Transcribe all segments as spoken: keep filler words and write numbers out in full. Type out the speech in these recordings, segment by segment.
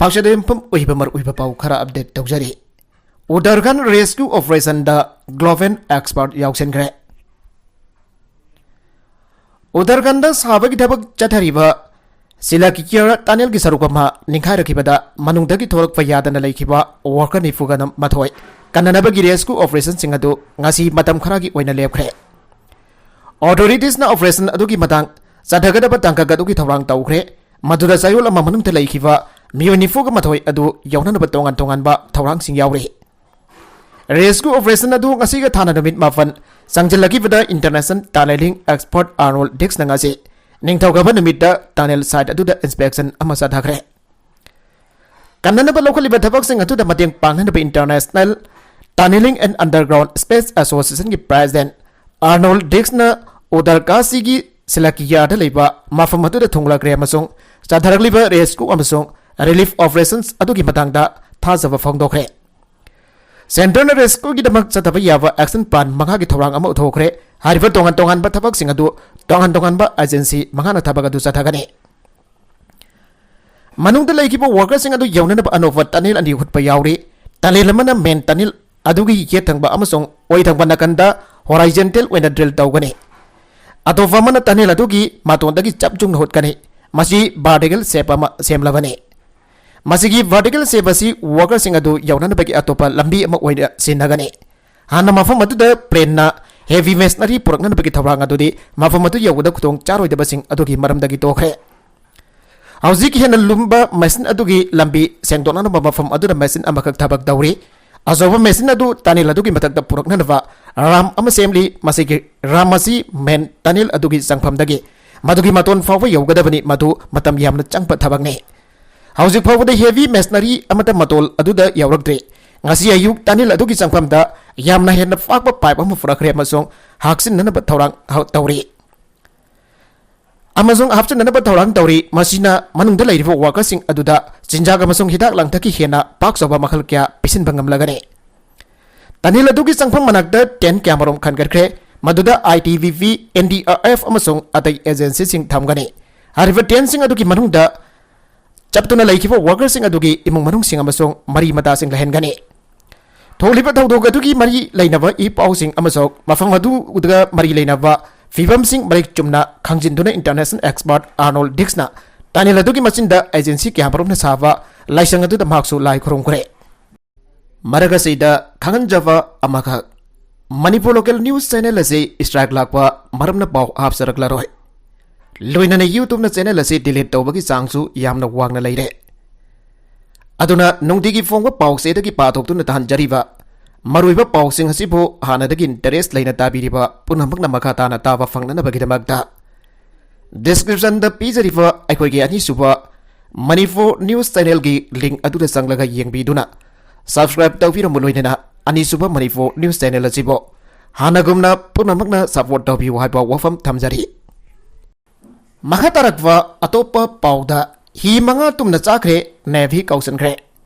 ꯄꯥꯎꯆꯦꯗ ꯌꯨꯝꯐꯝ ꯑꯣꯏꯕ ꯃꯔꯨꯑꯣꯏꯕ ꯄꯥꯎ ꯈꯔ ꯑꯞꯗꯦꯠ ꯇꯧꯖꯔꯤ꯫ ꯎꯠꯇꯔꯈꯟꯗ ꯔꯦꯁꯀ꯭ꯌꯨ ꯑꯣꯄꯔꯦꯁꯟꯗ ꯒ꯭ꯂꯣꯕꯦꯜ ꯑꯦꯛꯁꯄꯔꯠ ꯌꯥꯎꯁꯤꯟꯈ꯭ꯔꯦ꯫ ꯎꯠꯇꯔꯈꯟꯗ ꯁꯥꯕꯒꯤ ꯊꯕꯛ ꯆꯠꯊꯔꯤꯕ ꯁꯤꯂꯥꯀꯤꯌꯥꯔ ꯇꯅꯦꯜꯒꯤ ꯁꯔꯨꯛ ꯑꯃ ꯅꯤꯡꯈꯥꯏꯔꯛꯈꯤꯕꯗ ꯃꯅꯨꯡꯗꯒꯤ ꯊꯣꯛꯂꯛꯄ ꯌꯥꯗꯅ ꯂꯩꯈꯤꯕ ꯋꯥꯔꯀꯔ ꯅꯤꯐꯨꯒ ꯃꯥꯊꯣꯏ ꯀꯟꯅꯅꯕꯒꯤ ꯔꯦꯁꯀ꯭ꯌꯨ ꯑꯣꯄꯔꯦꯁꯟꯁꯤꯡ ꯑꯗꯨ ꯉꯁꯤ ꯃꯇꯝ ꯈꯔꯒꯤ ꯑꯣꯏꯅ ꯂꯦꯞꯈ꯭ꯔꯦ꯫ ꯑꯣꯊꯣꯔꯤꯇꯤꯁꯅ ꯑꯣꯄꯔꯦꯁꯟ ꯑꯗꯨꯒꯤ ꯃꯇꯥꯡ ꯆꯠꯊꯒꯗꯕ ꯇꯥꯡꯀꯛ ꯑꯗꯨꯒꯤ ꯊꯧꯔꯥꯡ ꯇꯧꯈ꯭ꯔꯦ꯫ ꯃꯗꯨꯗ ꯆꯌꯣꯜ ꯑꯃ ꯃꯅꯨꯡꯗ ꯂꯩꯈꯤꯕ ꯃꯤꯑꯣꯏ ꯅꯤꯐꯨꯒ ꯃꯥꯊꯣꯏ ꯑꯗꯨ ꯌꯧꯅꯅꯕ ꯇꯣꯉꯥꯟ ꯇꯣꯉꯥꯟꯕ ꯊꯧꯔꯥꯡꯁꯤꯡ ꯌꯥꯎꯔꯤ꯫ ꯔꯦꯁꯀ꯭ꯌꯨ ꯑꯣꯄꯔꯦꯁꯟ ꯑꯗꯨ ꯉꯁꯤꯒ ꯊꯥꯅ ꯅꯨꯃꯤꯠ ꯃꯥꯄꯟ ꯆꯪꯁꯤꯜꯂꯛꯈꯤꯕꯗ ꯏꯟꯇꯔꯅꯦꯁꯅꯦꯜ ꯇꯅꯦꯂꯤꯡ ꯑꯦꯛꯁꯄꯔꯠ ꯑꯥꯔꯅꯣꯜ ꯗꯤꯛꯁꯅ ꯉꯁꯤ ꯅꯤꯡꯊꯧꯀꯥꯕ ꯅꯨꯃꯤꯠꯇ ꯇꯅꯦꯜ ꯁꯥꯏꯠ ꯑꯗꯨꯗ ꯏꯟꯁꯄꯦꯛꯁꯟ ꯑꯃ ꯆꯠꯊꯈ꯭ꯔꯦ꯫ ꯀꯟꯅꯅꯕ ꯂꯧꯈꯠꯂꯤꯕ ꯊꯕꯛꯁꯤꯡ ꯑꯗꯨꯗ ꯃꯇꯦꯡ ꯄꯥꯡꯅꯅꯕ international tunnelling and underground space ꯑꯦꯁꯣꯁꯤꯌꯦꯁꯟꯒꯤ ꯄ꯭ꯔꯦꯁꯤꯗꯦꯟꯠ ꯑꯥꯔꯅꯣꯜ ꯗꯤꯛꯁꯅ ꯎꯗꯔꯀꯥꯁꯤꯒꯤ ꯁꯤꯂꯥꯀꯤꯌꯥꯗ ꯂꯩꯕ ꯃꯐꯝ ꯑꯗꯨꯗ ꯊꯨꯡꯂꯈ꯭ꯔꯦ ꯑꯃꯁꯨꯡ ꯆꯠꯊꯔꯛꯂꯤꯕ ꯔꯦꯁꯀ꯭ꯌꯨ ꯑꯃꯁꯨꯡ ꯔꯤꯂꯤꯐ ꯑꯣꯄꯔꯦꯁꯟꯁ ꯑꯗꯨꯒꯤ ꯃꯇꯥꯡꯗ ꯊꯥꯖꯕ ꯐꯣꯡꯗꯣꯛꯈ꯭ꯔꯦ꯫ ꯁꯦꯟꯇꯔꯅ ꯔꯦꯁꯀ꯭ꯌꯨꯒꯤꯗꯃꯛ ꯆꯠꯊꯕ ꯌꯥꯕ ꯑꯦꯛꯁꯟ ꯄ꯭ꯂꯥꯟ ꯃꯉꯥꯒꯤ ꯊꯧꯔꯥꯡ ꯑꯃ ꯎꯠꯊꯣꯛꯈ꯭ꯔꯦ꯫ ꯍꯥꯏꯔꯤꯕ ꯇꯣꯉꯥꯟ ꯇꯣꯉꯥꯟꯕ ꯊꯕꯛꯁꯤꯡ ꯑꯗꯨ ꯇꯣꯉꯥꯟ ꯇꯣꯉꯥꯟꯕ ꯑꯦꯖꯦꯟꯁꯤ ꯃꯉꯥꯅ ꯊꯕꯛ ꯑꯗꯨ ꯆꯠꯊꯒꯅꯤ꯫ ꯃꯅꯨꯡꯗ ꯂꯩꯈꯤꯕ ꯋꯥꯔꯀꯔꯁꯤꯡ ꯑꯗꯨ ꯌꯧꯅꯅꯕ ꯑꯅꯧꯕ ꯇꯅꯦꯜ ꯑꯅꯤ ꯍꯨꯠꯄ ꯌꯥꯎꯔꯤ꯫ ꯇꯅꯦꯜ ꯑꯃꯅ ꯃꯦꯟ ꯇꯅꯦꯜ ꯑꯗꯨꯒꯤ ꯌꯦꯠ ꯊꯪꯕ ꯑꯃꯁꯨꯡ ꯑꯣꯏ ꯊꯪꯕ ꯅꯥꯀꯟꯗ ꯍꯣꯔꯥꯏꯖꯦꯟꯇꯦꯜ ꯑꯣꯏꯅ ꯗ꯭ꯔꯤꯜ ꯇꯧꯒꯅꯤ꯫ ꯑꯇꯣꯞꯄ ꯑꯃꯅ ꯇꯅꯦꯜ ꯑꯗꯨꯒꯤ ꯃꯇꯣꯟꯗꯒꯤ ꯆꯞ ꯆꯨꯝꯅ ꯍꯨꯠꯀꯅꯤ꯫ ꯃꯁꯤ ꯚꯥꯔꯇꯤꯀꯦꯜ ꯁꯦꯞ ꯑꯃ ꯁꯦꯝꯂꯕꯅꯤ꯫ ꯃꯁꯤꯒꯤ ꯚꯥꯔꯇꯤꯀꯦꯜ ꯁꯦꯞ ꯑꯁꯤ ꯋꯥꯔꯀꯔꯁꯤꯡ ꯑꯗꯨ ꯌꯧꯅꯅꯕꯒꯤ ꯑꯇꯣꯞꯄ ꯂꯝꯕꯤ ꯑꯃ ꯑꯣꯏꯅ ꯁꯤꯖꯤꯟꯅꯒꯅꯤ꯫ ꯍꯥꯟꯅ ꯃꯐꯝ ꯑꯗꯨꯗ ꯄ꯭ꯂꯦꯟꯅ ꯍꯦꯚꯤ ꯃꯦꯁꯅꯔꯤ ꯄꯨꯔꯛꯅꯅꯕꯒꯤ ꯊꯧꯔꯥꯡ ꯑꯗꯨꯗꯤ ꯃꯐꯝ ꯑꯗꯨ ꯌꯧꯕꯗ ꯈꯨꯗꯣꯡ ꯆꯥꯔꯣꯏꯗꯕꯁꯤꯡ ꯑꯗꯨꯒꯤ ꯃꯔꯝꯗꯒꯤ ꯇꯣꯛꯈ꯭ꯔꯦ꯫ ꯍꯧꯖꯤꯛ ꯍꯦꯟꯅ ꯂꯨꯝꯕ ꯃꯦꯁꯤꯟ ꯑꯗꯨꯒꯤ ꯂꯝꯕꯤ ꯁꯦꯡꯗꯣꯛꯅꯅꯕ ꯃꯐꯝ ꯑꯗꯨꯗ ꯃꯦꯁꯤꯟ ꯑꯃꯈꯛ ꯊꯕꯛ ꯇꯧꯔꯤ꯫ ꯑꯆꯧꯕ ꯃꯦꯁꯤꯟ ꯑꯗꯨ ꯇꯅꯦꯜ ꯑꯗꯨꯒꯤ ꯃꯊꯛꯇ ꯄꯨꯔꯛꯅꯅꯕ ꯔꯥꯝ ꯑꯃ ꯁꯦꯝꯂꯤ꯫ ꯃꯁꯤꯒꯤ ꯔꯥꯝ ꯑꯁꯤ ꯃꯦꯟ ꯇꯅꯦꯜ ꯑꯗꯨꯒꯤ ꯆꯪꯐꯝꯗꯒꯤ ꯃꯗꯨꯒꯤ ꯃꯇꯣꯟ ꯐꯥꯎꯕ ꯌꯧꯒꯗꯕꯅꯤ꯫ ꯃꯗꯨ ꯃꯇꯝ ꯌꯥꯝꯅ ꯆꯪꯕ ꯊꯕꯛꯅꯤ꯫ ꯍꯧꯖꯤꯛ ꯐꯥꯎꯕꯗ ꯍꯦꯚꯤ ꯃꯦꯁꯅꯔꯤ ꯑꯃꯠꯇ ꯃꯇꯣꯜ ꯑꯗꯨꯗ ꯌꯧꯔꯛꯇ꯭ꯔꯤ꯫ ꯉꯁꯤ ꯑꯌꯨꯛ ꯇꯅꯦꯜ ꯑꯗꯨꯒꯤ ꯆꯪꯐꯝꯗ ꯌꯥꯝꯅ ꯍꯦꯟꯅ ꯄꯥꯛꯄ ꯄꯥꯏꯞ ꯑꯃ ꯄꯨꯔꯛꯈ꯭ꯔꯦ ꯑꯃꯁꯨꯡ ꯍꯥꯞꯆꯤꯟꯅꯅꯕ ꯊꯧꯔꯥꯡ ꯍꯧ-, ꯇꯧꯔꯤ꯫ ꯑꯃꯁꯨꯡ ꯍꯥꯞꯆꯤꯟꯅꯅꯕ ꯊꯧꯔꯥꯡ ꯇꯧꯔꯤ꯫ ꯃꯁꯤꯅ ꯃꯅꯨꯡꯗ ꯂꯩꯔꯤꯕ ꯋꯥꯔꯀꯔꯁꯤꯡ ꯑꯗꯨꯗ ꯆꯤꯟꯖꯥꯛ ꯑꯃꯁꯨꯡ ꯍꯤꯗꯥꯛ ꯂꯥꯡꯊꯛꯀꯤ ꯍꯦꯟꯅ ꯄꯥꯛ ꯆꯥꯎꯕ ꯃꯈꯜ ꯀꯌꯥ ꯄꯤꯁꯤꯟꯕ ꯉꯝꯂꯒꯅꯤ꯫ ꯇꯅꯦꯜ ꯑꯗꯨꯒꯤ ꯆꯪꯐꯝ ꯃꯅꯥꯛꯇ ꯇꯦꯟꯠ ꯀꯌꯥꯃꯔꯨꯝ ꯈꯟꯒꯠꯈ꯭ꯔꯦ, ꯃꯗꯨꯗ I T B P, N D R F ꯑꯃꯁꯨꯡ ꯑꯇꯩ ꯑꯦꯖꯦꯟꯁꯤꯁꯤꯡ ꯊꯝꯒꯅꯤ꯫ ꯍꯥꯏꯔꯤꯕ ꯇꯦꯟꯠꯁꯤꯡ ꯑꯗꯨꯒꯤ ꯃꯅꯨꯡꯗ ꯆꯞꯇꯨꯅ ꯂꯩꯈꯤꯕ ꯋꯥꯔꯀꯔꯁꯤꯡ ꯑꯗꯨꯒꯤ ꯏꯃꯨꯡ ꯃꯅꯨꯡꯁꯤꯡ ꯑꯃꯁꯨꯡ ꯃꯔꯤ ꯃꯇꯥꯁꯤꯡ ꯂꯩꯍꯟꯒꯅꯤ꯫ ꯊꯣꯛꯂꯤꯕ ꯊꯧꯗꯣꯛ ꯑꯗꯨꯒꯤ ꯃꯔꯤ ꯂꯩꯅꯕ ꯏ ꯄꯥꯎꯁꯤꯡ ꯑꯃꯁꯨꯡ ꯃꯐꯝ ꯑꯗꯨꯒ ꯃꯔꯤ ꯂꯩꯅꯕ ꯐꯤꯕꯝꯁꯤꯡ ꯃꯔꯤꯛ ꯆꯨꯝꯅ ꯈꯪꯖꯤꯟꯗꯨꯅ ꯏꯟꯇꯔꯅꯦꯁꯅꯦꯜ ꯑꯦꯛꯁꯄꯔꯠ ꯑꯥꯔꯅꯣꯜ ꯗꯤꯛꯁꯅ ꯇꯥꯅꯦꯜ ꯑꯗꯨꯒꯤ ꯃꯆꯤꯟꯗ ꯑꯦꯖꯦꯟꯁꯤ ꯀꯌꯥꯃꯔꯨꯝꯅ ꯁꯥꯕ ꯂꯥꯏꯁꯪ ꯑꯗꯨꯗ ꯃꯍꯥꯛꯁꯨ ꯂꯥꯏ ꯈꯨꯔꯨꯝꯈ꯭ꯔꯦ꯫ ꯃꯔꯛ ꯑꯁꯤꯗ ꯈꯪꯍꯟꯖꯕ ꯑꯃꯈꯛ, ꯃꯅꯤꯄꯨꯔ ꯂꯣꯀꯦꯜ ꯅ꯭ꯌꯨꯁ ꯆꯦꯅꯦꯜ ꯑꯁꯤ ꯁ꯭ꯇ꯭ꯔꯥꯏꯛ ꯂꯥꯛꯄ ꯃꯔꯝꯅ ꯄꯥꯎ ꯍꯥꯞꯆꯔꯛꯂꯔꯣꯏ꯫ ꯂꯣꯏꯅꯅ ꯌꯨꯇ꯭ꯌꯨꯕꯅ ꯆꯦꯅꯦꯜ ꯑꯁꯤ ꯗꯤꯂꯤꯠ ꯇꯧꯕꯒꯤ ꯆꯥꯡꯁꯨ ꯌꯥꯝꯅ ꯋꯥꯡꯅ ꯂꯩꯔꯦ꯫ ꯑꯗꯨꯅ ꯅꯨꯡꯇꯤꯒꯤ ꯐꯣꯡꯕ ꯄꯥꯎꯆꯦꯗꯒꯤ ꯄꯥꯊꯣꯛꯇꯨꯅ ꯇꯥꯍꯟꯖꯔꯤꯕ ꯃꯔꯨꯑꯣꯏꯕ ꯄꯥꯎꯁꯤꯡ ꯑꯁꯤꯕꯨ ꯍꯥꯟꯅꯗꯒꯤ ꯏꯟꯇꯔꯦꯁ ꯂꯩꯅ ꯇꯥꯕꯤꯔꯤꯕ ꯄꯨꯝꯅꯃꯛꯅ ꯃꯈꯥ ꯇꯥꯅ ꯇꯥꯕ ꯐꯪꯅꯅꯕꯒꯤꯗꯃꯛꯇ ꯗꯤꯁꯀ꯭ꯔꯤꯞꯁꯟꯗ ꯄꯤꯖꯔꯤꯕ ꯑꯩꯈꯣꯏꯒꯤ ꯑꯅꯤꯁꯨꯕ ꯃꯅꯤꯄꯨꯔ ꯅ꯭ꯌꯨꯁ ꯆꯦꯅꯦꯜꯒꯤ ꯂꯤꯡ ꯑꯗꯨꯗ ꯆꯪꯂꯒ ꯌꯦꯡꯕꯤꯗꯨꯅ ꯁꯕꯁꯀ꯭ꯔꯥꯏꯕ ꯇꯧꯕꯤꯔꯝꯕ ꯂꯣꯏꯅꯅ ꯑꯅꯤꯁꯨꯕ ꯃꯅꯤꯄꯨꯔ ꯅ꯭ꯌꯨꯁ ꯆꯦꯅꯦꯜ ꯑꯁꯤꯕꯨ ꯍꯥꯟꯅꯒꯨꯝꯅ ꯄꯨꯝꯅꯃꯛꯅ ꯁꯄꯣꯔꯠ ꯇꯧꯕꯤꯌꯨ ꯍꯥꯏꯕ ꯋꯥꯐꯝ ꯊꯝꯖꯔꯤ꯫ ꯃꯈꯥ ꯇꯥꯔꯛꯄ ꯑꯇꯣꯞꯄ ꯄꯥꯎꯗ, ꯍꯤ ꯃꯉꯥ ꯇꯨꯝꯅ ꯆꯥꯈ꯭ꯔꯦ, ꯅꯦꯚꯤ ꯀꯧꯁꯤꯟꯈ꯭ꯔꯦ꯫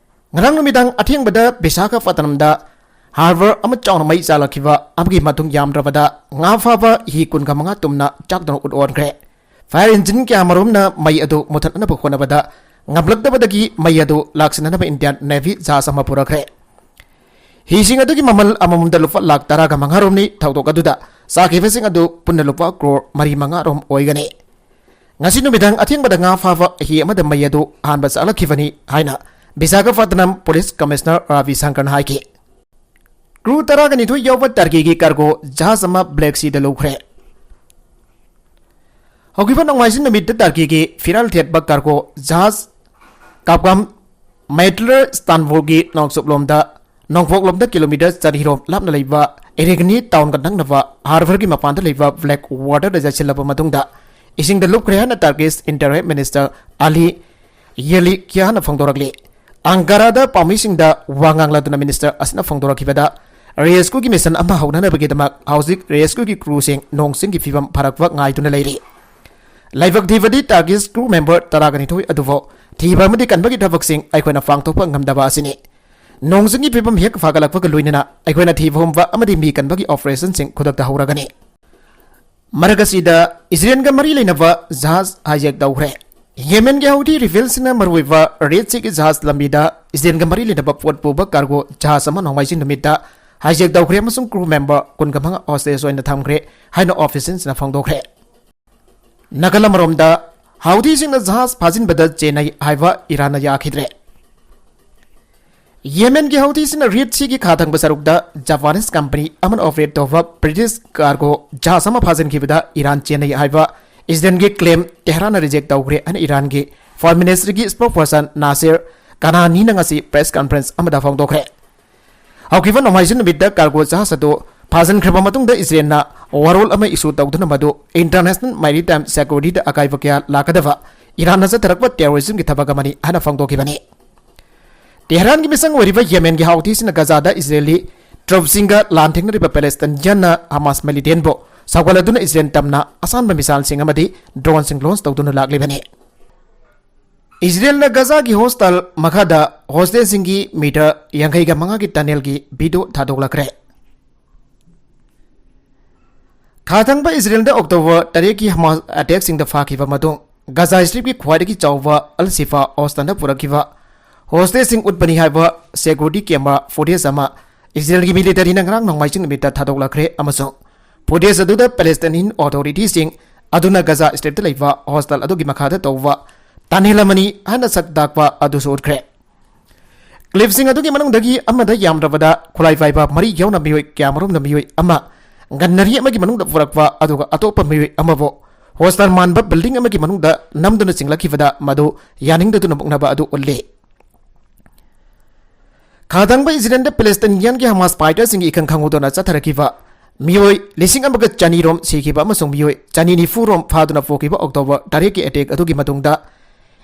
ꯉꯔꯥꯡ ꯅꯨꯃꯤꯗꯥꯡ ꯑꯊꯦꯡꯕꯗ ꯕꯤꯁꯥꯈꯥꯄꯠꯅꯝꯗ ꯍꯥꯔꯕꯔ ꯑꯃ ꯆꯥꯎꯅ ꯃꯩ ꯆꯥꯜꯂꯛꯈꯤꯕ ꯑꯃꯒꯤ ꯃꯇꯨꯡ ꯌꯥꯝꯗ꯭ꯔꯕꯗ ꯉꯥ ꯐꯥꯕ ꯍꯤ ꯀꯨꯟꯒ ꯃꯉꯥ ꯇꯨꯝꯅ ꯆꯥꯛꯇꯨꯅ ꯎꯠ ꯑꯣꯟꯈ꯭ꯔꯦ꯫ ꯐꯥꯌꯔ ꯏꯟꯖꯤꯟ ꯀꯌꯥꯃꯔꯨꯝꯅ ꯃꯩ ꯑꯗꯨ ꯃꯨꯊꯠꯅꯅꯕ ꯍꯣꯠꯅꯕꯗ ꯉꯝꯂꯛꯇꯕꯗꯒꯤ ꯃꯩ ꯑꯗꯨ ꯂꯥꯛꯁꯤꯟꯅꯅꯕ ꯏꯟꯗꯤꯌꯥꯟ ꯅꯦꯚꯤ ꯖꯍꯥꯖ ꯑꯃ ꯄꯨꯔꯛꯈ꯭ꯔꯦ꯫ ꯍꯤꯁꯤꯡ ꯑꯗꯨꯒꯤ ꯃꯃꯜ ꯑꯃꯃꯝꯗ ꯂꯨꯄꯥ ꯂꯥꯈ ꯇꯔꯥꯒ ꯃꯉꯥ ꯔꯣꯝꯅꯤ꯫ ꯊꯧꯗꯣꯛ ꯑꯗꯨꯗ ꯆꯥꯈꯤꯕꯁꯤꯡ ꯑꯗꯨ ꯄꯨꯟꯅ ꯂꯨꯄꯥ ꯀ꯭ꯔꯣꯔ ꯃꯔꯤ ꯃꯉꯥ ꯔꯣꯝ ꯑꯣꯏꯒꯅꯤ꯫ ꯉꯁꯤ ꯅꯨꯃꯤꯗꯥꯡ ꯑꯊꯦꯡꯕꯗ ꯉꯥ ꯐꯥꯕ ꯍꯤ ꯑꯃꯗ ꯃꯩ ꯑꯗꯨ ꯑꯍꯥꯟꯕ ꯆꯥꯛꯂꯛꯈꯤꯕꯅꯤ ꯍꯥꯏꯅ ꯕꯤꯁꯥꯈꯥꯄꯠꯅꯝ ꯄꯨꯂꯤꯁ ꯀꯃꯤꯁꯅꯔ ꯔꯥꯕꯤ ꯁꯪꯀꯔꯅ ꯍꯥꯏꯈꯤ꯫ ꯀ꯭ꯔꯨ ꯇꯔꯥꯒ ꯅꯤꯊꯣꯏ ꯌꯥꯎꯕ ꯇꯔꯀꯤꯒꯤ ꯀꯥꯔꯒꯣ ꯖꯍꯥꯖ ꯑꯃ ꯕ꯭ꯂꯦꯛ ꯁꯤꯗ ꯂꯨꯞꯈ꯭ꯔꯦ꯫ ꯍꯧꯈꯤꯕ ꯅꯣꯡꯃꯥꯏꯖꯤꯡ ꯅꯨꯃꯤꯠꯇ ꯇꯔꯀꯤꯒꯤ ꯐꯤꯔꯥꯜ ꯊꯦꯠꯄ ꯀꯥꯔꯒꯣ ꯖꯍꯥꯖ ꯀꯥꯞꯀꯥꯝ ꯃꯦꯇꯂꯔ ꯏꯁꯇꯥꯟꯕꯨꯜꯒꯤ ꯅꯣꯡꯆꯨꯞꯂꯣꯝꯗ, ꯅꯣꯡꯄꯣꯛꯂꯣꯝꯗ ꯀꯤꯂꯣꯃꯤꯇꯔ ꯆꯅꯤꯔꯣꯝ ꯂꯥꯞꯅ ꯂꯩꯕ ꯏꯔꯤꯒꯅꯤ ꯇꯥꯎꯟꯒ ꯅꯛꯅꯕ ꯍꯥꯔꯕꯔꯒꯤ ꯃꯄꯥꯟꯗ ꯂꯩꯕ ꯕ꯭ꯂꯦꯛ ꯋꯥꯇꯔꯗ ꯆꯠꯁꯤꯜꯂꯕ ꯃꯇꯨꯡꯗ ꯏꯁꯤꯡꯗ ꯂꯨꯞꯈ꯭ꯔꯦ ꯍꯥꯏꯅ ꯇꯔꯀꯤꯁ ꯏꯟꯇꯔꯤꯝ ꯃꯤꯅꯤꯁꯇꯔ ꯑꯂꯤ ꯌꯦꯂꯤꯀꯤꯌꯥꯅ ꯐꯣꯡꯗꯣꯔꯛꯂꯤ꯫ ꯑꯪꯀꯥꯔꯥꯗ ꯄꯥꯎꯃꯤꯁꯤꯡꯗ ꯋꯥ ꯉꯥꯡꯂꯗꯨꯅ ꯃꯤꯅꯤꯁꯇꯔ ꯑꯁꯤꯅ ꯐꯣꯡꯗꯣꯔꯛꯈꯤꯕꯗ, ꯔꯦꯁꯀ꯭ꯌꯨꯒꯤ ꯃꯤꯁꯟ ꯑꯃ ꯍꯧꯅꯅꯕꯒꯤꯗꯃꯛ ꯍꯧꯖꯤꯛ ꯔꯦꯁꯀ꯭ꯌꯨꯒꯤ ꯀ꯭ꯔꯨꯁꯤꯡ ꯅꯣꯡ ꯆꯤꯡꯒꯤ ꯐꯤꯕꯝ ꯐꯔꯛꯄ ꯉꯥꯏꯗꯨꯅ ꯂꯩꯔꯤ꯫ ꯂꯥꯏꯕꯛ ꯊꯤꯕꯗꯤ ꯇꯥꯔꯒꯦꯠ ꯀ꯭ꯔꯨ ꯃꯦꯝꯕꯔ ꯇꯔꯥꯒ ꯅꯤꯊꯣꯏ ꯑꯗꯨꯕꯨ ꯊꯤꯕ ꯑꯃꯗꯤ ꯀꯟꯕꯒꯤ ꯊꯕꯛꯁꯤꯡ ꯑꯩꯈꯣꯏꯅ ꯄꯥꯡꯊꯣꯛꯄ ꯉꯝꯗꯕ ꯑꯁꯤꯅꯤ꯫ ꯅꯣꯡ ꯆꯤꯡꯒꯤ ꯐꯤꯕꯝ ꯍꯦꯛ ꯐꯒꯠꯂꯛꯄꯒ ꯂꯣꯏꯅꯅ ꯑꯩꯈꯣꯏꯅ ꯊꯤꯕ ꯍꯨꯝꯕ ꯑꯃꯗꯤ ꯃꯤ ꯀꯟꯕꯒꯤ ꯑꯣꯄꯔꯦꯁꯟꯁꯤꯡ ꯈꯨꯗꯛꯇ ꯍꯧꯔꯒꯅꯤ꯫ ꯃꯔꯛ ꯑꯁꯤꯗ ꯏꯖꯔꯦꯜꯒ ꯃꯔꯤ ꯂꯩꯅꯕ ꯖꯍꯥꯖ ꯍꯥꯏꯖꯦꯛ ꯇꯧꯈ꯭ꯔꯦ꯫ ꯌꯦꯃꯦꯟꯒꯤ ꯍꯧꯊꯤ ꯔꯤꯕꯦꯜꯁꯤꯡꯅ ꯃꯔꯨꯑꯣꯏꯕ ꯔꯦꯗ ꯁꯤꯒꯤ ꯖꯍꯥꯖ ꯂꯝꯕꯤꯗ ꯏꯁꯔꯦꯜꯒ ꯃꯔꯤ ꯂꯩꯅꯕ ꯄꯣꯠ ꯄꯨꯕ ꯀꯥꯔꯒꯣ ꯖꯍꯥꯖ ꯑꯃ ꯅꯣꯡꯃꯥꯏꯖꯤꯡ ꯅꯨꯃꯤꯠꯇ ꯍꯥꯏꯖꯦꯛ ꯇꯧꯈ꯭ꯔꯦ ꯑꯃꯁꯨꯡ ꯀ꯭ꯔꯨ ꯃꯦꯝꯕꯔ ꯀꯨꯟꯒ ꯃꯉꯥ ꯍꯣꯁꯇꯦꯖ ꯑꯣꯏꯅ ꯊꯝꯈ꯭ꯔꯦ ꯍꯥꯏꯅ ꯑꯣꯐꯤꯁꯤꯌꯦꯜꯁꯤꯡꯅ ꯐꯣꯡꯗꯣꯛꯈ꯭ꯔꯦ꯫ ꯅꯥꯀꯜ ꯑꯃꯔꯣꯝꯗ, ꯍꯥꯎꯊꯤꯁꯤꯡꯅ ꯖꯍꯥꯖ ꯐꯥꯖꯤꯟꯕꯗ ꯆꯦꯟꯅꯩ ꯍꯥꯏꯕ ꯏꯔꯥꯟꯅ ꯌꯥꯈꯤꯗ꯭ꯔꯦ꯫ ꯌꯦꯃꯦꯟꯒꯤ ꯍꯧꯊꯤꯁꯤꯡꯅ ꯔꯦꯗ ꯁꯤꯒꯤ ꯈꯥ ꯊꯪꯕ ꯁꯔꯨꯛꯇ ꯖꯄꯥꯅꯤꯁ ꯀꯝꯄꯅꯤ ꯑꯃꯅ ꯑꯣꯄꯔꯦꯠ ꯇꯧꯕ ꯕ꯭ꯔꯤꯇꯤꯁ ꯀꯥꯔꯒꯣ ꯖꯍꯥꯖ ꯑꯃ ꯐꯥꯖꯤꯟꯈꯤꯕꯗ ꯏꯔꯥꯟ ꯆꯦꯟꯅꯩ ꯍꯥꯏꯕ ꯏꯁꯔꯦꯜꯒꯤ ꯀ꯭ꯂꯦꯝ ꯇꯦꯍꯔꯥꯟꯅ ꯔꯤꯖꯦꯛ ꯇꯧꯈ꯭ꯔꯦ ꯍꯥꯏꯅ ꯏꯔꯥꯟꯒꯤ ꯐꯣꯔꯦꯟ ꯃꯤꯅꯤꯁꯇ꯭ꯔꯤꯒꯤ ꯁ꯭ꯄꯣꯛꯄꯔꯁꯟ ꯅꯥꯁꯤꯔ ꯀꯅꯥꯅꯤꯅ ꯉꯁꯤ ꯄ꯭ꯔꯦꯁ ꯀꯟꯐꯔꯦꯟꯁ ꯑꯃꯗ ꯐꯣꯡꯗꯣꯛꯈ꯭ꯔꯦ꯫ ꯍꯧꯈꯤꯕ ꯅꯣꯡꯃꯥꯏꯖꯤꯡ ꯅꯨꯃꯤꯠꯇ ꯀꯥꯔꯒꯣ ꯖꯍꯥꯖ ꯑꯗꯨ ꯐꯥꯖꯤꯟꯈ꯭ꯔꯕ ꯃꯇꯨꯡꯗ ꯏꯁꯔꯦꯜꯅ ꯋꯥꯔꯣꯜ ꯑꯃ ꯏꯁꯨ ꯇꯧꯗꯨꯅ ꯃꯗꯨ ꯏꯟꯇꯔꯅꯦꯁꯅꯦꯜ ꯃꯦꯔꯤꯇꯥꯏꯝ ꯁꯦꯀ꯭ꯌꯨꯔꯤꯇꯤꯗ ꯑꯀꯥꯏꯕ ꯀꯌꯥ ꯂꯥꯛꯀꯗꯕ ꯏꯔꯥꯟꯅ ꯆꯠꯊꯔꯛꯄ ꯇꯦꯔꯣꯔꯤꯖꯝꯒꯤ ꯊꯕꯛ ꯑꯃꯅꯤ ꯍꯥꯏꯅ ꯐꯣꯡꯗꯣꯛꯈꯤꯕꯅꯤ꯫ ꯇꯦꯍꯔꯥꯟꯒꯤ ꯃꯤꯁꯪ ꯑꯣꯏꯔꯤꯕ ꯌꯦꯃꯦꯟꯒꯤ ꯍꯥꯎꯊꯤꯁꯤꯡꯅ ꯒꯖꯥꯗ ꯏꯁꯔꯦꯂꯤ ꯇ꯭ꯔꯨꯞꯁꯤꯡꯒ ꯂꯥꯟ ꯊꯦꯡꯅꯔꯤꯕ ꯄꯦꯂꯦꯁꯇꯥꯏꯟꯌꯟꯅ ꯍꯃꯥꯁ ꯃꯤꯂꯤꯇꯦꯟꯕꯨ ꯁꯧꯒꯠꯂꯗꯨꯅ ꯏꯁꯔꯦꯜ ꯇꯝꯅ ꯑꯁꯥꯟꯕ ꯃꯤꯁꯥꯏꯜꯁꯤꯡ ꯑꯃꯗꯤ ꯗ꯭ꯔꯣꯟꯁꯤꯡ ꯂꯣꯟꯆ ꯇꯧꯗꯨꯅ ꯂꯥꯛꯂꯤꯕꯅꯤ꯫ ꯏꯁꯔꯦꯜꯅ ꯒꯖꯥꯒꯤ ꯍꯣꯁꯇꯥꯜ ꯃꯈꯥꯗ ꯍꯣꯁꯇꯦꯖꯁꯤꯡꯒꯤ ꯃꯤꯇꯔ ꯌꯥꯡꯈꯩꯒ ꯃꯉꯥꯒꯤ ꯇꯅꯦꯜꯒꯤ ꯚꯤꯗꯤꯑꯣ ꯊꯥꯗꯣꯛꯂꯛꯈ꯭ꯔꯦ꯫ ꯈꯥ ꯊꯪꯕ ꯏꯁꯔꯦꯜꯗ ꯑꯣꯛꯇꯣꯕꯔ ꯇꯔꯦꯠꯀꯤ ꯍꯃꯥꯁ ꯑꯦꯇꯦꯛꯁꯤꯡꯗ ꯐꯥꯈꯤꯕ ꯃꯇꯨꯡ ꯒꯖꯥ ꯁ꯭ꯇ꯭ꯔꯤꯞꯀꯤ ꯈ꯭ꯋꯥꯏꯗꯒꯤ ꯆꯥꯎꯕ ꯑꯜ ꯁꯤꯐꯥ ꯍꯣꯁꯇꯥꯜꯗ ꯄꯨꯔꯛꯈꯤꯕ ꯍꯣꯁꯇꯦꯖꯁꯤꯡ ꯎꯠꯄꯅꯤ ꯍꯥꯏꯕ ꯁꯦꯀ꯭ꯌꯨꯔꯤꯇꯤ ꯀꯦꯃꯦꯔꯥ ꯐꯨꯇꯦꯖ ꯑꯃ ꯏꯁꯔꯦꯜꯒꯤ ꯃꯤꯂꯤꯇꯔꯤꯅ ꯉꯔꯥꯡ ꯅꯣꯡꯃꯥꯏꯖꯤꯡ ꯅꯨꯃꯤꯠꯇ ꯊꯥꯗꯣꯛꯂꯛꯈ꯭ꯔꯦ ꯑꯃꯁꯨꯡ ꯐꯨꯇꯦꯖ ꯑꯗꯨꯗ ꯄꯦꯂꯦꯁꯇꯥꯏꯅꯤꯌꯟ ꯑꯣꯊꯣꯔꯤꯇꯤꯁꯤꯡ ꯑꯗꯨꯅ ꯒꯖꯥ ꯁ꯭ꯇ꯭ꯔꯤꯞꯇ ꯂꯩꯕ ꯍꯣꯁꯇꯥꯜ ꯑꯗꯨꯒꯤ ꯃꯈꯥꯗ ꯇꯧꯕ ꯇꯅꯦꯜ ꯑꯃꯅꯤ ꯍꯥꯏꯅ ꯁꯛ ꯇꯥꯛꯄ ꯑꯗꯨꯁꯨ ꯎꯠꯈ꯭ꯔꯦ꯫ ꯀ꯭ꯂꯤꯞꯁꯤꯡ ꯑꯗꯨꯒꯤ ꯃꯅꯨꯡꯗꯒꯤ ꯑꯃꯗ ꯌꯥꯝꯗ꯭ꯔꯕꯗ ꯈꯨꯠꯂꯥꯏ ꯄꯥꯏꯕ ꯃꯔꯤ ꯌꯥꯎꯅ ꯃꯤꯑꯣꯏ ꯀꯌꯥꯃꯔꯨꯝꯅ ꯃꯤꯑꯣꯏ ꯑꯃ ꯒꯟꯅꯔꯤ ꯑꯃꯒꯤ ꯃꯅꯨꯡꯗ ꯄꯨꯔꯛꯄ, ꯑꯗꯨꯒ ꯑꯇꯣꯞꯄ ꯃꯤꯑꯣꯏ ꯑꯃꯕꯨ ꯍꯣꯁꯇꯥꯜ ꯃꯥꯟꯕ ꯕꯤꯜꯗꯤꯡ ꯑꯃꯒꯤ ꯃꯅꯨꯡꯗ ꯅꯝꯗꯨꯅ ꯆꯤꯡꯂꯛꯈꯤꯕꯗ ꯃꯗꯨ ꯌꯥꯅꯤꯡꯗꯗꯨꯅ ꯃꯨꯛꯅꯕ ꯑꯗꯨ ꯎꯠꯂꯤ꯫ ꯈꯥ ꯊꯪꯕ ꯏꯁꯔꯦꯜꯗ ꯄꯦꯂꯦꯁꯇꯥꯏꯅꯤꯌꯟꯒꯤ ꯍꯃꯥꯁ ꯐꯥꯏꯇꯔꯁꯤꯡꯒꯤ ꯏꯈꯪ ꯈꯪꯍꯧꯗꯅ ꯆꯠꯊꯔꯛꯈꯤꯕ ꯃꯤꯑꯣꯏ ꯂꯤꯁꯤꯡ ꯑꯃꯒ ꯆꯅꯤ ꯔꯣꯝ ꯁꯤꯈꯤꯕ ꯑꯃꯁꯨꯡ ꯃꯤꯑꯣꯏ ꯆꯅꯤ ꯅꯤꯐꯨ ꯔꯣꯝ ꯐꯥꯗꯨꯅ ꯄꯨꯈꯤꯕ ꯑꯣꯛꯇꯣꯕꯔ ꯇꯔꯦꯠꯀꯤ ꯑꯦꯇꯦꯛ ꯑꯗꯨꯒꯤ ꯃꯇꯨꯡꯗ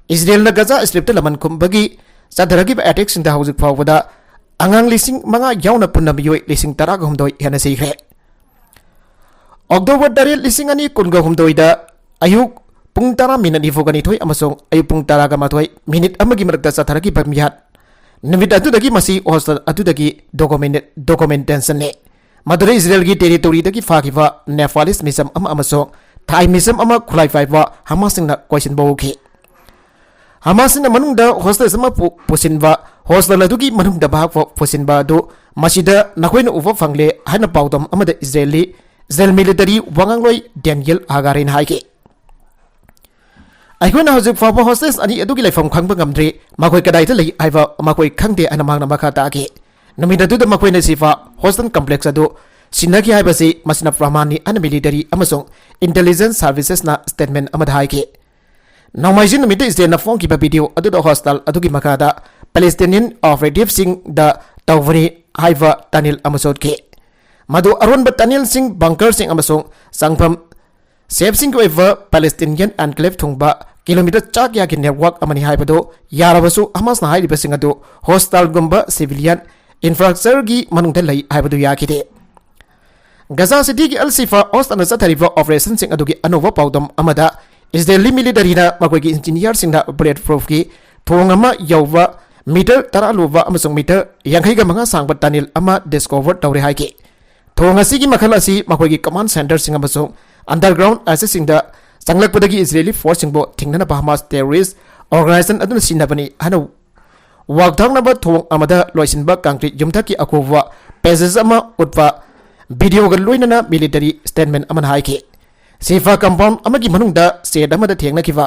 ꯏꯁꯔꯦꯜꯅ ꯒꯖꯥ ꯁ꯭ꯇ꯭ꯔꯤꯞꯇ ꯂꯃꯟ ꯈꯨꯝꯕꯒꯤ ꯆꯠꯊꯔꯛꯈꯤꯕ ꯑꯦꯇꯦꯛꯁꯤꯡꯗ ꯍꯧꯖꯤꯛ ꯐꯥꯎꯕꯗ ꯑꯉꯥꯡ ꯂꯤꯁꯤꯡ ꯃꯉꯥ ꯌꯥꯎꯅ ꯄꯨꯟꯅ ꯃꯤꯑꯣꯏ ꯂꯤꯁꯤꯡ ꯇꯔꯥꯒ ꯍꯨꯝꯗꯣꯏ ꯍꯦꯟꯅ ꯁꯤꯈ꯭ꯔꯦ꯫ ꯑꯣꯛꯇꯣꯕꯔ ꯇꯔꯦꯠ, ꯂꯤꯁꯤꯡ ꯑꯅꯤ ꯀꯨꯟꯒ ꯍꯨꯝꯗꯣꯏꯗ ꯑꯌꯨꯛ ꯄꯨꯡ ꯇꯔꯥ ꯃꯤꯅꯠ ꯅꯤꯐꯨꯒ ꯅꯤꯊꯣꯏ ꯑꯃꯁꯨꯡ ꯑꯌꯨꯛ ꯄꯨꯡ ꯇꯔꯥꯒ ꯃꯥꯊꯣꯏ ꯃꯤꯅꯤꯠ ꯑꯃꯒꯤ ꯃꯔꯛꯇ ꯆꯠꯊꯔꯛꯈꯤꯕ ꯃꯤꯍꯥꯠ ꯅꯨꯃꯤꯠ ꯑꯗꯨꯗꯒꯤ ꯃꯁꯤ ꯍꯣꯁꯇꯦꯜ ꯑꯗꯨꯗꯒꯤ ꯗꯣꯀꯨꯃꯦꯟ-, ꯗꯣꯀꯨꯃꯦꯟꯇꯦꯁꯟꯅꯤ꯫ ꯃꯗꯨꯗ ꯏꯁꯔꯦꯜꯒꯤ ꯇꯦꯔꯤꯇꯣꯔꯤꯗꯒꯤ ꯐꯥꯈꯤꯕ ꯅꯦꯄꯥꯂꯤꯁ ꯃꯤꯁꯝ ꯑꯃ ꯑꯃꯁꯨꯡ ꯊꯥꯏ ꯃꯤꯁꯝ ꯑꯃ ꯈꯨꯠꯂꯥꯏ ꯄꯥꯏꯕ ꯍꯃꯥꯁꯁꯤꯡꯅ ꯀꯣꯏꯁꯤꯟꯕ ꯎꯈꯤ꯫ ꯍꯃꯥꯁꯁꯤꯡꯅ ꯃꯅꯨꯡꯗ ꯍꯣꯁꯇꯦꯖ ꯑꯃ ꯄꯨ-, ꯄꯨꯁꯤꯟꯕ, ꯍꯣꯁꯇꯦꯜ ꯑꯗꯨꯒꯤ ꯃꯅꯨꯡꯗ ꯃꯍꯥꯛꯄꯨ ꯄꯨꯁꯤꯟꯕ ꯑꯗꯨ ꯃꯁꯤꯗ ꯅꯈꯣꯏꯅ ꯎꯕ ꯐꯪꯂꯦ ꯍꯥꯏꯅ ꯄꯥꯎꯗꯝ ꯑꯃꯗ ꯏꯖꯔꯦꯜꯂꯤ, ꯏꯖꯔꯦꯜ ꯃꯤꯂꯤꯇꯔꯤ ꯋꯥꯉꯥꯡꯂꯣꯏ ꯗꯦꯅꯤꯌꯦꯜ ꯍꯥꯒꯥꯔꯤꯅ ꯍꯥꯏꯈꯤ꯫ "ꯑꯩꯈꯣꯏꯅ ꯍꯧꯖꯤꯛ ꯐꯥꯎꯕ ꯍꯣꯁꯇꯦꯖ ꯑꯅꯤ ꯑꯗꯨꯒꯤ ꯂꯩꯐꯝ ꯈꯪꯕ ꯉꯝꯗ꯭ꯔꯤ, ꯃꯈꯣꯏ ꯀꯗꯥꯏꯗ ꯂꯩ ꯍꯥꯏꯕ ꯃꯈꯣꯏ ꯈꯪꯗꯦ" ꯍꯥꯏꯅ ꯃꯍꯥꯛꯅ ꯃꯈꯥ ꯇꯥꯈꯤ꯫ ꯅꯨꯃꯤꯠ ꯑꯗꯨꯗ ꯃꯈꯣꯏꯅ ꯁꯤꯐꯥ ꯍꯣꯁꯇꯦꯜ ꯀꯝꯄ꯭ꯂꯦꯛꯁ ꯑꯗꯨ ꯁꯤꯟꯅꯈꯤ ꯍꯥꯏꯕꯁꯤ ꯃꯁꯤꯅ ꯄ꯭ꯔꯃꯥꯟꯅꯤ ꯍꯥꯏꯅ ꯃꯤꯂꯤꯇꯔꯤ ꯑꯃꯁꯨꯡ ꯏꯟꯇꯦꯂꯤꯖꯦꯟꯁ ꯁꯥꯔꯚꯤꯁꯦꯁꯅ ꯁ꯭ꯇꯦꯠꯃꯦꯟ ꯑꯃꯗ ꯍꯥꯏꯈꯤ꯫ ꯅꯣꯡꯃꯥꯏꯖꯤꯡ ꯅꯨꯃꯤꯠꯇ ꯏꯖꯔꯦꯜꯅ ꯐꯣꯡꯈꯤꯕ ꯚꯤꯗꯤꯑꯣ ꯑꯗꯨꯗ ꯍꯣꯁꯇꯦꯜ ꯑꯗꯨꯒꯤ ꯃꯈꯥꯗ ꯄꯦꯂꯦꯁꯇꯤꯅꯤꯌꯟ ꯑꯣꯄꯔꯦꯇꯤꯚꯁꯤꯡꯗ ꯇꯧꯕꯅꯤ ꯍꯥꯏꯕ ꯇꯅꯦꯜ ꯑꯃꯁꯨ ꯎꯠꯈꯤ꯫ ꯃꯗꯨ ꯑꯔꯣꯟꯕ ꯇꯅꯦꯜꯁꯤꯡ, ꯕꯪꯀꯔꯁꯤꯡ ꯑꯃꯁꯨꯡ ꯆꯪꯐꯝ ꯁꯦꯐꯁꯤꯡꯒꯤ ꯑꯣꯏꯕ ꯄꯦꯂꯦꯁꯇꯤꯅꯤꯌꯟ ꯑꯦꯟꯀ꯭ꯂꯦꯚ ꯊꯨꯡꯕ ꯀꯤꯂꯣꯃꯤꯇꯔ ꯆꯥ ꯀꯌꯥꯒꯤ ꯅꯦꯠꯋꯥꯔꯛ ꯑꯃꯅꯤ ꯍꯥꯏꯕꯗꯨ ꯌꯥꯔꯕꯁꯨ, ꯍꯃꯥꯁꯅ ꯍꯥꯏꯔꯤꯕꯁꯤꯡ ꯑꯗꯨ ꯍꯣꯁꯇꯦꯜꯒꯨꯝꯕ ꯁꯤꯚꯤꯂꯤꯌꯟ ꯏꯟꯐ꯭ꯔꯥꯁ꯭ꯇ꯭ꯔꯛꯆꯔꯒꯤ ꯃꯅꯨꯡꯗ ꯂꯩ ꯍꯥꯏꯕꯗꯨ ꯌꯥꯈꯤꯗꯦ꯫ ꯒꯖꯥ ꯁꯤꯇꯤꯒꯤ ꯑꯜ ꯁꯤꯐꯥ ꯍꯣꯁꯇꯦꯜꯗ ꯆꯠꯊꯔꯤꯕ ꯑꯣꯄꯔꯦꯁꯟꯁꯤꯡ ꯑꯗꯨꯒꯤ ꯑꯅꯧꯕ ꯄꯥꯎꯗꯝ ꯑꯃꯗ, ꯏꯖꯔꯦꯂꯤ ꯃꯤꯂꯤꯇꯔꯤꯅ ꯃꯈꯣꯏꯒꯤ ꯏꯟꯖꯤꯅꯤꯌꯔꯁꯤꯡꯅ ꯕꯨꯂꯦꯠ ꯄ꯭ꯔꯨꯐꯀꯤ ꯊꯣꯡ ꯑꯃ ꯌꯧꯕ ꯃꯤꯇꯔ ꯇꯔꯥ ꯂꯨꯕ ꯑꯃꯁꯨꯡ ꯃꯤꯇꯔ ꯌꯥꯡꯈꯩꯒ ꯃꯉꯥ ꯁꯥꯡꯕ ꯇꯅꯦꯜ ꯑꯃ ꯗꯤꯁꯀꯣꯚꯔ ꯇꯧꯔꯦ ꯍꯥꯏꯈꯤ꯫ ꯊꯣꯡ ꯑꯁꯤꯒꯤ ꯃꯈꯜ ꯑꯁꯤ ꯃꯈꯣꯏꯒꯤ ꯀꯃꯥꯟ ꯁꯦꯟꯇꯔꯁꯤꯡ ꯑꯃꯁꯨꯡ ꯑꯟꯗꯔꯒ꯭ꯔꯥꯎꯟ ꯑꯦꯁꯦꯠꯁꯤꯡꯗ ꯆꯪꯂꯛꯄꯗꯒꯤ ꯏꯖꯔꯦꯂꯤ ꯐꯣꯔꯁꯁꯤꯡꯕꯨ ꯊꯤꯡꯅꯅꯕ ꯍꯃꯥꯁ ꯇꯦꯔꯣꯔꯤꯁ꯭ꯠ ꯑꯣꯔꯒꯅꯥꯏꯖꯦꯁꯟ ꯑꯗꯨꯅ ꯁꯤꯖꯤꯟꯅꯕꯅꯤ ꯍꯥꯏꯅ ꯋꯥꯛꯊꯥꯡꯅꯕ ꯊꯣꯡ ꯑꯃꯗ ꯂꯣꯏꯁꯤꯟꯕ ꯀꯪꯀ꯭ꯔꯤꯠ ꯌꯨꯝꯊꯛꯀꯤ ꯑꯀꯨꯞꯄ ꯄꯦꯖꯦꯖ ꯑꯃ ꯎꯠꯄ ꯚꯤꯗꯤꯑꯣꯒ ꯂꯣꯏꯅꯅ ꯃꯤꯂꯤꯇꯔꯤ ꯁ꯭ꯇꯦꯠꯃꯦꯟ ꯑꯃꯅ ꯍꯥꯏꯈꯤ꯫ ꯁꯤꯐꯥ ꯀꯝꯄꯥꯎꯟ ꯑꯃꯒꯤ ꯃꯅꯨꯡꯗ ꯁꯦꯗ ꯑꯃꯗ ꯊꯦꯡꯅꯈꯤꯕ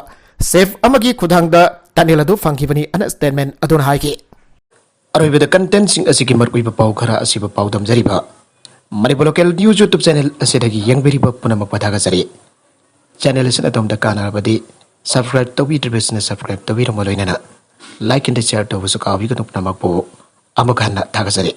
ꯁꯦꯐ ꯑꯃꯒꯤ ꯈꯨꯊꯥꯡꯗ ꯇꯅꯦꯜ ꯑꯗꯨ ꯐꯪꯈꯤꯕꯅꯤ ꯍꯥꯏꯅ ꯁ꯭ꯇꯦꯠꯃꯦꯟ ꯑꯗꯨꯅ ꯍꯥꯏꯈꯤ꯫ ꯑꯔꯣꯏꯕꯗ ꯀꯟꯇꯦꯟꯁꯤꯡ ꯑꯁꯤꯒꯤ ꯃꯔꯨꯑꯣꯏꯕ ꯄꯥꯎ ꯈꯔ ꯑꯁꯤꯕꯨ ꯄꯥꯎꯗꯝꯖꯔꯤꯕ Manipur local news YouTube channel ꯑꯁꯤꯗꯒꯤ ꯌꯦꯡꯕꯤꯔꯤꯕ ꯄꯨꯝꯅꯃꯛꯄꯨ ꯊꯥꯒꯠꯆꯔꯤ꯫ ꯆꯦꯅꯦꯜ ꯑꯁꯤꯅ ꯑꯗꯣꯝꯗ ꯀꯥꯟꯅꯔꯕꯗꯤ ꯁꯕꯁꯀ꯭ꯔꯥꯏꯕ ꯇꯧꯕꯤꯗ꯭ꯔꯤꯕꯁꯤꯡꯅ ꯁꯕꯁꯀ꯭ꯔꯥꯏꯕ ꯇꯧꯕꯤꯔꯝꯕ ꯂꯣꯏꯅꯅ ꯂꯥꯏꯛ ꯑꯦꯟ ꯁꯤꯌꯔ ꯇꯧꯕꯁꯨ ꯀꯥꯎꯕꯤꯒꯅꯨ꯫ ꯄꯨꯝꯅꯃꯛꯄꯨ ꯑꯃꯨꯛ ꯍꯟꯅ ꯊꯥꯒꯠꯆꯔꯤ꯫